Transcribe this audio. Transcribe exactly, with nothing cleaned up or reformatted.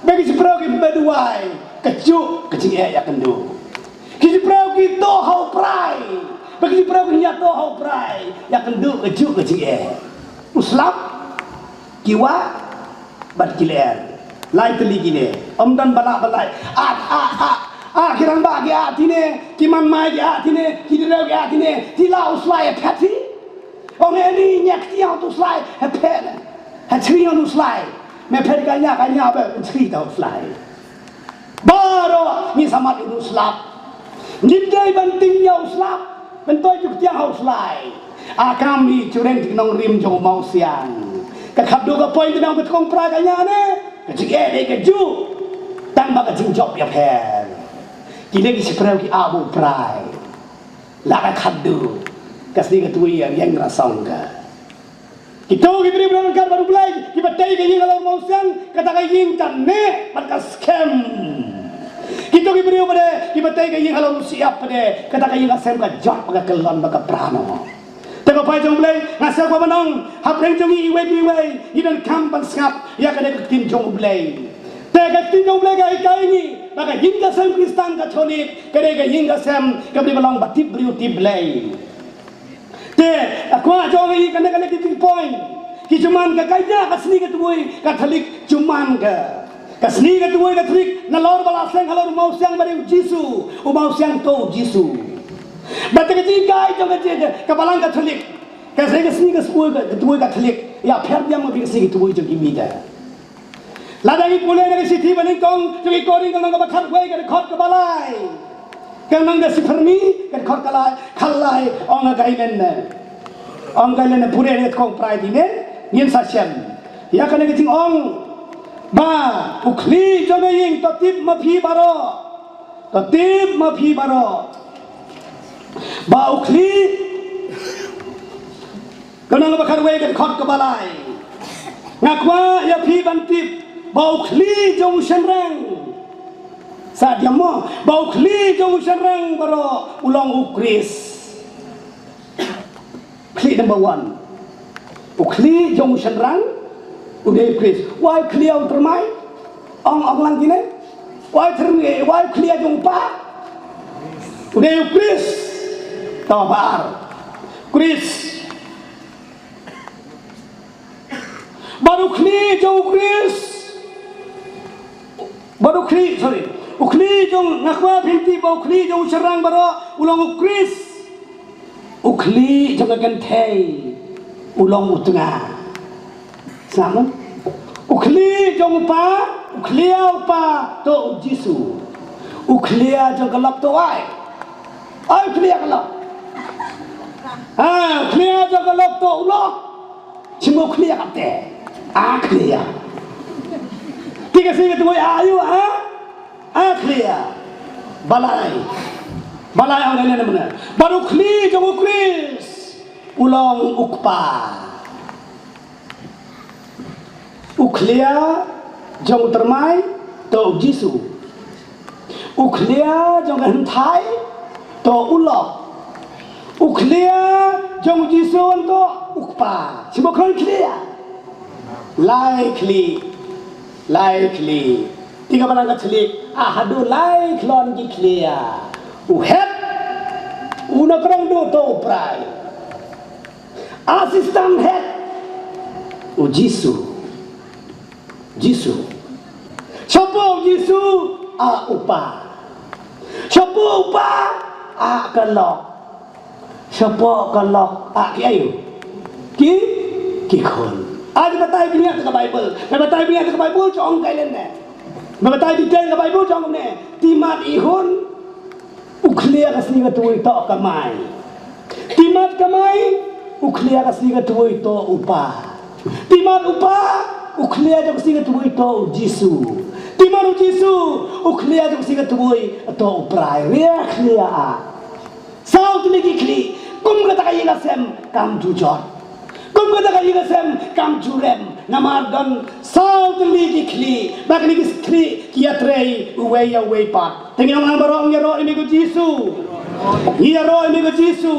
Ba ki shiphew ki ba duwai, kajuh ka jingeh ïakynduh. Ki shiphew ki to ha u Trai. Ba ki shiphew ki ïa to ha u Trai, ïakynduh kajuh ka jingeh. U slap, ki wah, bad ki lyer. Lai tylli kine. Ym don ba lah ba lai. Ah, ah, ah, ah, ki rangbah ki ah tine, ki manmai ki ah tine, ki dei ki ah tine. Ki la u slai phet hi. Ong eni ñiak tiang tu slai, ha phet. Ha chri tu slai. Me phet ka ñiak, ka ñiak ba chri tu slai. Baroh ngi samat u slap. Ngi dei ban ting ïa u slap. Ban toi juk tiang ha u slai. A kam i jureng ti nongrim jong u Mawsiang. Ka khadduh ka poi ti nong ka tong pra ka ñiak ne. Ka jingeh dei kajuh. Tang ba ka jingjop ïapher. Kine ki shiphew ki abu prai. La ka khadduh. Ka sngi ka twi ïa ïeng rasong ka. Kito ki briew ba ryngkat bad u Blei, ki ba tei ka ïing halor u Mawsiang, kata ka ïing kan neh bad ka skhem. Kito ki briew ba dei, ki ba tei ka ïing halor u Mawsiang ba dei, kata ka ïing ka sem ka jot bad ka kyllon bad ka pra noh. Te ko paid jong u Blei, nga sngew ba ban ong, hapdeng jong ngi iwei pa iwei, ngi donkam ban sngap ïa kane ka ktien jong u Blei. Te ka ktien jong u Blei ka hikai ngi ba ka ïing ka sem Khristan Katholik, ka dei ka ïing ka sem ka briew ba long ba tip briew tip Blei. Te, a kwah jong ngi kane kane ki three point. Ki jumang ka kaei ka sngi ka twi Katholik jumang ka. Ka sngi ka twi Katholik nalor ba la seng halor u Mawsiang ba dei u Jisu, u Mawsiang to u Jisu. Ba te ka jingkai jong ka jingkai ka balang Katholik. Ka sngi ka sngi ka twi ka twi Katholik. Ïapher biang ma ka sngi ka twi jong ki mita. Lada ngi pule na ka shithi ba nyngkong jong ki Korinth ka lynnong kaba khatwei ka dkhot kaba lai. Ka lynnong ka Shiphyrngi ka dkhot ka lai, khatlai ong ka ïa lynne. Ong ka ïa lynne pule na ka dkhot prai dine ngin sa shem. Ïa kane ka jingong ba u khlieh jong ka ïing to tip ma phi baroh. To tip ma phi baroh. Ba u khlieh Ka lynnong kaba khatwei ka dkhot kaba lai. Nga kwah ïa phi ban tip ba u khlieh jong u shynrang. Sa diam mo, ba u khlieh jong u shynrang baroh u long u Khrist. Khlieh number one. U khlieh jong u shynrang u dei u Khrist. Wai u khlieh u tyrmai. Ong ong lang kine. Wai u tyrmai, wai u khlieh jong u pa. U dei u Khrist. Taw ba ar. Khrist. Bad u khlieh jong u Khrist. Bad u khlieh, sorry. U khlieh jong, nga kwah phin tip ba u khlieh jong u shynrang baroh u long u Khrist. U khlieh jong ka kynthei u long u tnga. Sngap mo? U khlieh jong u pa, u khlieh u pa to u Jisu. U khlieh jong ka lok to ai. Ai u khlieh ka lok. Ha, u khlieh jong ka lok to u lok. Shim u khlieh kate. A khlieh. Te ka sngi ka twi a ïu a. A khlieh. Balai. Balai ong lane namne. Bad u khlieh jong u Khrist u long u Kpa. U khlieh jong u tyrmai to u Jisu. U khlieh jong ka kynthei to u lok. U khlieh jong u Jisu to u Kpa. Shibun khlieh. Lai khlieh. Lai khlieh. Te ka balang Katholik, a haduh lai khlon ki khlieh. U head, u na krong duh to u prai. Assistant head, u Jisu. Jisu. Shapoh u Jisu, a u Pa. Shapoh u Pa, a ka lok. Shapoh ka lok, a ki aïu? Ki, ki khun. A ki batai bniah ka Bible. Ka batai bniah ka Bible jong ka lynne. Ka batai bniah ka Bible jong ne. Te mat i khun. U khlieh ka sngi ka twi to ka mai. Te mat ka mai, u khlieh ka sngi ka twi to u Pa. Te mat u Pa, u khlieh ka sngi ka twi to u Jisu. Te mat u Jisu, u khlieh ka sngi ka twi to u prai. Ria khlieh a. Saw tylli ki khlieh, kum kata ka ïing ka sem, kam ju jot. Kum kata ka ïing ka sem, kam ju rem. Namar don saw tylli ki khlieh, ba kine ki khlieh, ki ïatrei, uwei ïa uwei pat. Te ngi ong ha baroh ngi ïaroh ïa me ko Jisu. Ngi ïaroh ïa me ko Jisu.